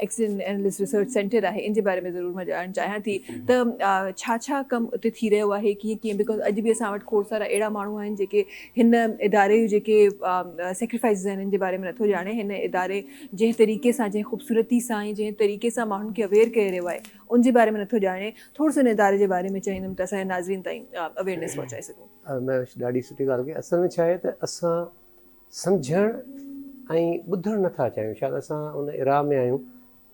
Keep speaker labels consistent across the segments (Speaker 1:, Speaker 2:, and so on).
Speaker 1: Accident analyst research centre آهي ان جي باري ۾ ضرور مان ڄاڻڻ چاهيان ٿي ته ڇا ڇا ڪم اتي ٿي رهيو آهي ڪيئن ڪيئن because اڄ به اسان وٽ کوڙ سارا اهڙا ماڻهو آهن جيڪي هن اداري جون جيڪي سيڪريفائسز آهن ان جي باري ۾ نٿو ڄاڻي هن اداري جنهن طريقي سان جنهن خوبصورتي سان ۽ جنهن طريقي سان ماڻهن کي اويئر ڪري رهيو آهي ان جي باري ۾ نٿو ڄاڻي ٿورو سو هن اداري جي باري ۾ چاهيندم ته اسان جي ناظرين تائين اويئرنيس پهچائي سگهون.
Speaker 2: مهوش ڏاڍي سٺي ڳالهه ڪئي اصل ۾ ڇا آهي ته اسان سمجهڻ ۽ ٻڌڻ نه ٿا چاهيون شايد اسان ان ايرا ۾ آهيون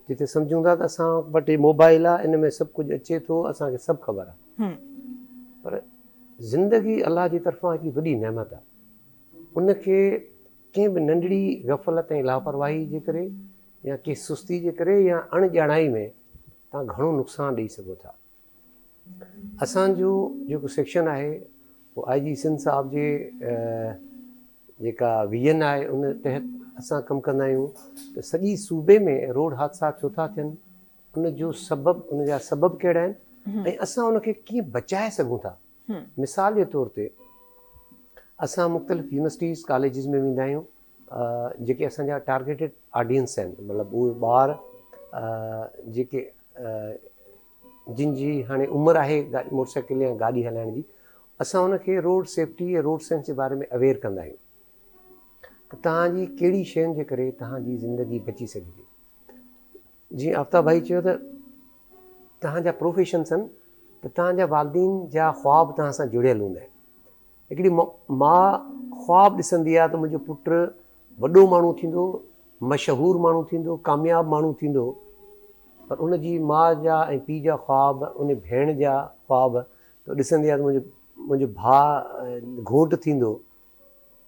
Speaker 2: جتي سمجهون ٿا ته اسان وٽ هي موبائل آهي ان ۾ سڀ ڪجهه اچي ٿو اسان کي سڀ خبر آهي پر زندگي الله جي طرفان هڪڙي وڏي نعمت آهي ان کي ڪنهن به ننڍڙي غفلت ۽ لاپرواهي جي ڪري يا ڪنهن سستي جي ڪري يا اڻ ڄاڻائي ۾ تان گهڻو نقصان ڏئي سگهو ٿا. اسان جو جيڪو سيڪشن آهي اهو آء جي سنڌ صاحب جي جيڪا ويزن آهي ان تحت اسان ڪم ڪندا آهيون ته سڄي صوبي ۾ روڊ حادثا ڇو ٿا ٿين ان جو سبب ان جا سبب ڪهڙا آهن ۽ اسان ان کي ڪيئن بچائي سگهون ٿا مثال جي طور تي اسان مختلف يونيورسٽيز ڪاليجز ۾ ويندا آهيون جيڪي اسان جا ٽارگيٽيڊ آڊينس آهن مطلب اهي ٻار جيڪي جن جي هاڻي عمر آهي موٽر سائيڪل يا گاڏي هلائڻ جي اسان ان کي روڊ سيفٽي ۽ روڊ سينس جي باري ۾ اويئر ڪندا آهيون ته توهان جي ڪهڙي شين جي ڪري توهان جي زندگي بچي سگهي ٿي جيئن آفتاب ڀائي چيو ته توهان جا پروفيشنس آهن ته توهان جا والدين جا خواب توهان سان جڙيل هوندا آهن هڪڙي ماء خواب ڏسندي آهي ته منهنجو پٽ وڏو ماڻهو ٿيندو، مشهور ماڻهو ٿيندو، ڪامياب ماڻهو ٿيندو، پر ان جي ماء جا ۽ پيء جا خواب، ان ڀيڻ جا خواب ته ڏسندي آهي ته منهنجو منهنجو ڀاء گهوٽ ٿيندو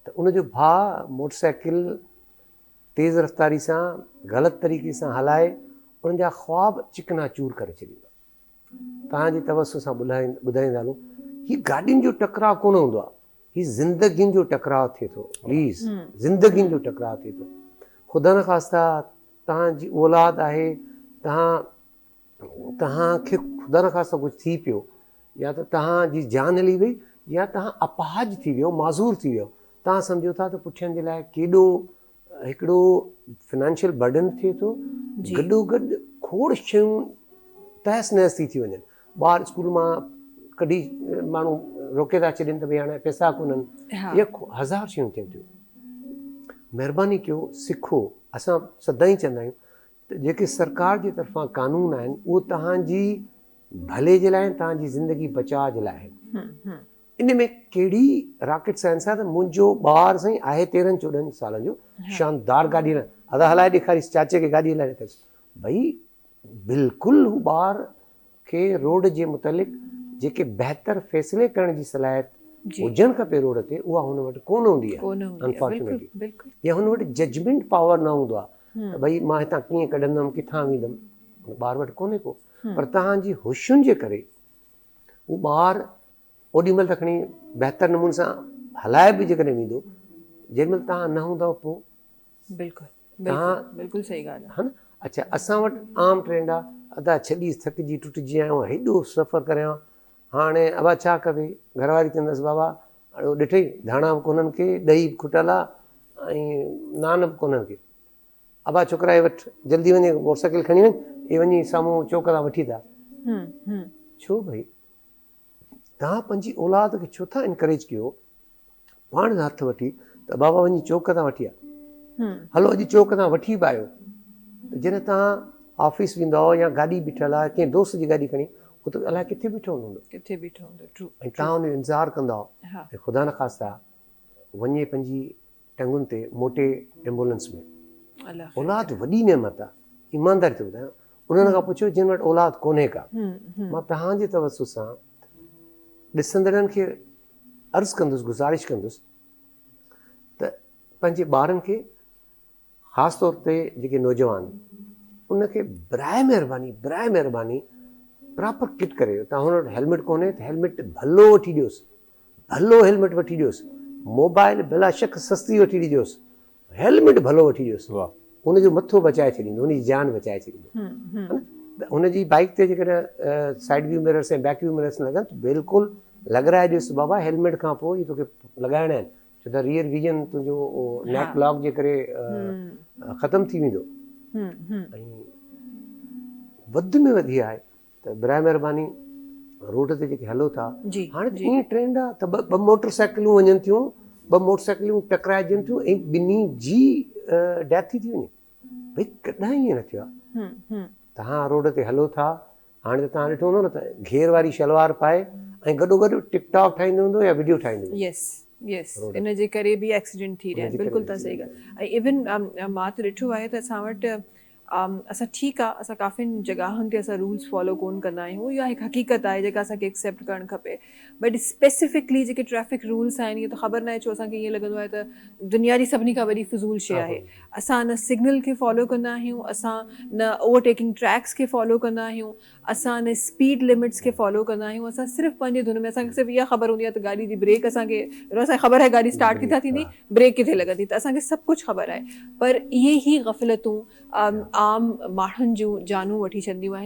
Speaker 2: ته ان جو ڀاء موٽر سائيڪل تيز رفتاري سان غلط طريقي سان هلائي ان جا خواب چڪنا چور ڪري ڇڏيندو آهي. توهان جي توسط سان ٻڌائيندا هلون هي گاڏين جو ٽڪراء ڪونه هوندو آهي هي زندگين جو ٽڪراء ٿئي ٿو پليز زندگين جو ٽڪراء ٿئي ٿو خدا نخواسته توهان جي اولاد آهي توهان توهان کي خدا نخواسته ڪجهه ٿي پيو يا ته توهان جي جان هلي وئي يا توهان اپاهج ٿي ويو معذور ٿي ويو توهان سمجهو ٿا ته پٺين جي لاء ڪيڏو هڪڙو فنانشل برڊن ٿئي ٿو گڏو گڏ کوڙ شيون تهس نهس ٿي ٿي وڃن ٻار اسڪول مان ڪڍي ماڻهو روڪي ٿا ڇڏين ته ڀئي هاڻي پئسا ڪونهن يا هزار شيون ٿين ٿيون مهرباني ڪيو سکو اسان سدائين چوندا آهيون ته جيڪي سرڪار جي طرفان قانون آهن اهو توهان جي ڀلي جي لاء آهن توهان جي زندگي بچاء جي لاء آهن ان ۾ ڪهڙي راڪيٽ سائنس آهي ته منهنجو ٻار سائين آهي تيرهن چوڏهن سالن جو شاندار گاڏي هلائي ادا هلائي ڏيکاريس چاچي کي گاڏي هلائي ڏيکاريس ڀئي بلڪل هو ٻار کي روڊ جي متعلق جيڪي بهتر فيصلي ڪرڻ جي صلاحيت هجڻ کپي روڊ تي اها هن وٽ ڪونه هوندي آهي انفارچونيٽلي يا هن وٽ ججمينٽ پاور نه هوندو آهي ته ڀئي مان هتان ڪيئن ڪڍندم ڪٿان ويندم ٻار وٽ ڪونهي ڪو پر توهان جي هوشين جي ڪري هو ٻار اوڏي مهل ته کڻي بهتر نموني سان هلائي به جيڪڏهن ويندو جنهن مهل توهان نه هوندؤ پوء
Speaker 1: بلڪل توهان بلڪل صحيح ڳالهه
Speaker 2: آهي ها نه اڇا اسان وٽ عام ٽرينڊ آ ادا ڇڏي ٿڪجي ٽٽجي آيو آهيان هيڏو سفر ڪريان هاڻي ابا ڇا ڪبي گهر واري چوندس بابا هاڻي اهو ڏٺئي ڌاڻا به ڪونهن ڪي ڏهي به کٽل آ ۽ نان به ڪونهن ڪي ابا ڇوڪرا هي وٺ جلدي وڃي موٽر سائيڪل کڻي وڃ هي وڃي سامهون چوڪ تان وٺي ٿا ڇو ڀئي توهان پنهنجي اولاد کي ڇو ٿا انڪريج ڪيو پاڻ هٿ وٺي ته بابا وڃي چوڪ تان وٺي آ هلو اڄ چوڪ تان وٺي به آيو ته جڏهن توهان آفيس ويندؤ يا گاڏي بيٺل آهي ڪنهن دوست جي گاڏي کڻي هو ته الائي ڪٿي بيٺو هوندو
Speaker 1: ڪٿي بيٺو هوندو ٽرو
Speaker 2: ۽ توهان ان جو انتظار ڪندؤ ۽ خدا نخواسته وڃي پنهنجي ٽنگن تي موٽي ايمبولنس ۾. اولاد وڏي نعمت آ ايمانداري ٿو ٻڌايان انهن کان پڇو جن وٽ اولاد ڪونهي ڪا مان توهان جي توسط سان ڏسندڙن کي عرض ڪندس گذارش ڪندس ته پنهنجي ٻارن کي خاص طور تي جيڪي نوجوان ان کي برائي مهرباني برائي مهرباني پراپر ڪٽ ڪري توهان وٽ هيلمٽ ڪونهي ته هيلمٽ ڀلو وٺي ڏيوس ڀلو هيلمٽ وٺي ڏيوس، موبائل بلا شڪ سستي وٺي ڏجوس، هيلمٽ ڀلو وٺي ڏيوس، هن جو مٿو بچائي ڇڏيندو، هن جي جان بچائي ڇڏيندو. ها نه؟ ته هن جي بائيڪ تي جيڪڏهن سائيڊ ويو مررس ۽ بيڪ ويو مررس لڳن ته بلڪل لڳرائي ڏيوس بابا هيلمٽ کان پوء اهي توکي لڳائڻا آهن ڇو ته ريئر ويزن تنهنجو نيڪ لاڪ جي ڪري ختم ٿي ويندو. ۽ وڌ ۾ وڌ اها آهي ته براء مهرباني روڊ تي جيڪي هلو ٿا هاڻي ته ائين ٽرينڊ آهي ته ٻه موٽر سائيڪلون وڃن ٿيون ٻه موٽر سائيڪلون ٽڪرائجن ٿيون ۽ ٻنهي جي ڊيٿ ٿي ٿي وڃي ڀئي ڪڏهن ائين نه ٿيو آهي تهان روڊ تي هلو ٿا هاڻي ته تهان ڏٺو هوندو نه ته گهير واري شلوار پائي ۽ گڏو گڏ ٽڪ ٽاڪ ٺاهيندو هوندو يا وڊيو ٺاهيندو هوندو.
Speaker 1: يس يس ان جي ڪري به ايڪسيڊنٽ ٿي رهيا آهن بلڪل تهان صحيح ڳالهه ۽ ايون مان ته ڏٺو آهي ته اسان وٽ اسان ٺيڪ آ اسان ڪافين جڳهن تي اسان رولز فالو ڪون ڪندا آهيون اها هڪ حقيقت آهي جيڪا اسان کي ايڪسيپٽ ڪرڻ کپي بٽ اسپيسفڪلي جيڪي ٽريفڪ رولز آهن اهي ته خبر ناهي ڇو اسان کي ائين لڳندو آهي ته دنيا جي سڀني کان وڏي فضول شي آهي اسان نه سگنل کي فالو ڪندا آهيون اسان نه اوور ٽيڪنگ ٽريڪس کي فالو ڪندا آهيون اسان نه اسپيڊ لمٽس کي فالو ڪندا آهيون اسان صرف پنهنجي ڌن ۾ اسان کي صرف اها خبر هوندي آهي ته گاڏي جي بريڪ اسان کي اسان کي خبر آهي گاڏي اسٽارٽ ڪٿان ٿيندي بريڪ ڪٿي لڳندي ته اسان کي سڀ ڪجهه خبر آهي پر اهي ئي غفلتون عام ماڻهن جون جانون وٺي ڇڏنديون آهن.